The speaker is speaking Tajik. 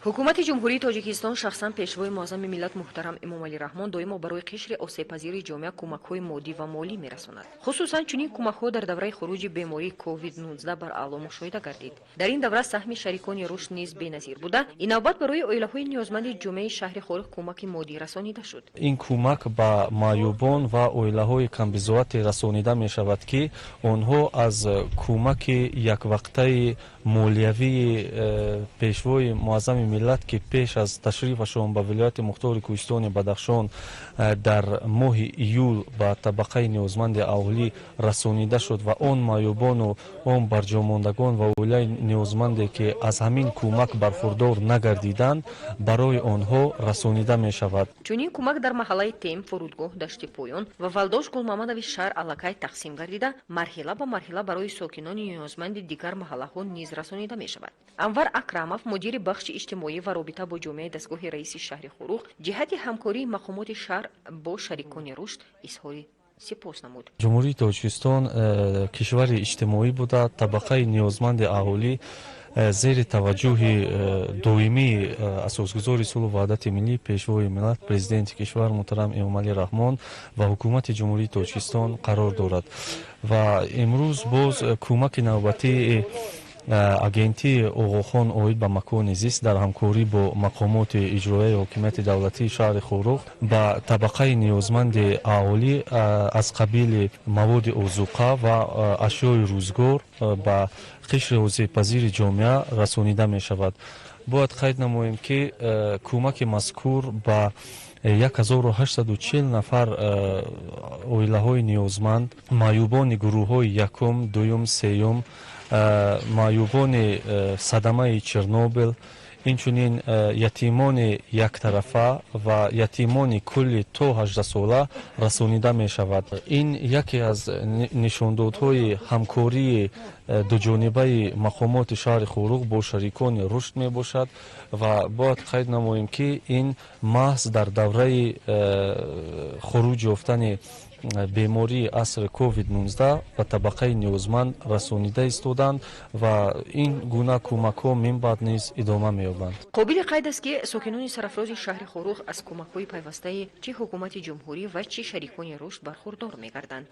Ҳукумати Ҷумҳурии Тоҷикистон, шахсан Пешвои муаззами миллат муҳтарам Эмомалӣ Раҳмон доимо барои қишри осебпазири ҷомеа кӯмакҳои моддӣ ва молӣ мерасонад. Хусусан чунин кӯмакҳо дар давраи хуруҷи бемории COVID-19 бараъло мушоҳида гардид. Дар ин давра саҳми шарикони рушд низ беназир буда, ин навбат барои оилаҳои ниёзманди ҷомеаи шаҳри Хоруғ кӯмаки моддӣ расонида шуд. Ин кӯмак ба маъюбон ва оилаҳои камбизоате расонида мешавад, ки онҳо аз кӯмаки яквақтаи молиявии Пешвои муаззами миллат, ки пеш аз ташрифашон ба вилояти мухтори Кӯҳистони Бадахшон дар моҳи июл ба табақаи ниёзманди аҳолӣ расонида шуд, ва он маъюбону он барҷомондагон ва оилаи ниёзманде, ки аз ҳамин кӯмак бархурдор нагардиданд, барои онҳо расонида мешавад. Чунин кӯмак дар маҳаллаи Тем, фурудгоҳ, Дашти Поён ва Валдош Гулмамадови шаҳр аллакай тақсим гардида, марҳила ба марҳила барои сокинони ниёзманди дигар маҳаллаҳо низ расонида мешавад. Анвар Акрамов, мудири бахши иҷтимоӣ ва робита бо ҷомеаи дастгоҳи раиси шаҳри Хоруғ, ҷиҳати ҳамкории мақомоти шаҳр бо шарикони рушд изҳори сипос намуд. Ҷумҳурии Тоҷикистон кишвари иҷтимоӣ буда, табақаи ниёзманди аҳолӣ зери таваҷҷӯҳи доимии Асосгузори сулҳу ваҳдати миллӣ, Пешвои миллат, Президенти кишвар муҳтарам Эмомалӣ Раҳмон ва Ҳукумати Ҷумҳурии Тоҷикистон қарор дорад. Ва имрӯз боз кӯмаки навбатии Агентии Оғохон оид ба макони зист дар ҳамкорӣ бо мақомоти иҷроияи ҳокимияти давлатии шаҳри Хоруғ ба табақаи ниёзманди аҳолӣ аз қабили маводи озуқа ва ашёи рӯзгор ба қишри осебпазири ҷомеа расонида мешавад. Бояд қайд намоем, ки кӯмаки мазкур ба 1840 нафар оилаҳои ниёзманд, маъюбони гурӯҳҳои якум, дуюм, сеюм, маъюбони садамаи Чернобил, инчунин ятимони яктарафа ва ятимони кулли то 18сола расонида мешавад. Ин яке аз нишондодҳои ҳамкории дуҷонибаи мақомоти шаҳри Хоруғ бо шарикони рушд мебошад. Ва бояд қайд намоем, ки ин маҳз дар давраи хуруҷ ёфтани бемории асри COVID-19 ба табақаи ниёзманд расонида истоданд ва ин гуна кӯмакҳо минбаъд низ идома меёбанд. Қобили қайд аст, ки сокинони сарафрози шаҳри Хоруғ аз кӯмакҳои пайвастаи чи ҳукумати ҷумҳурӣ ва чи шарикони рушд бархурдор мегарданд.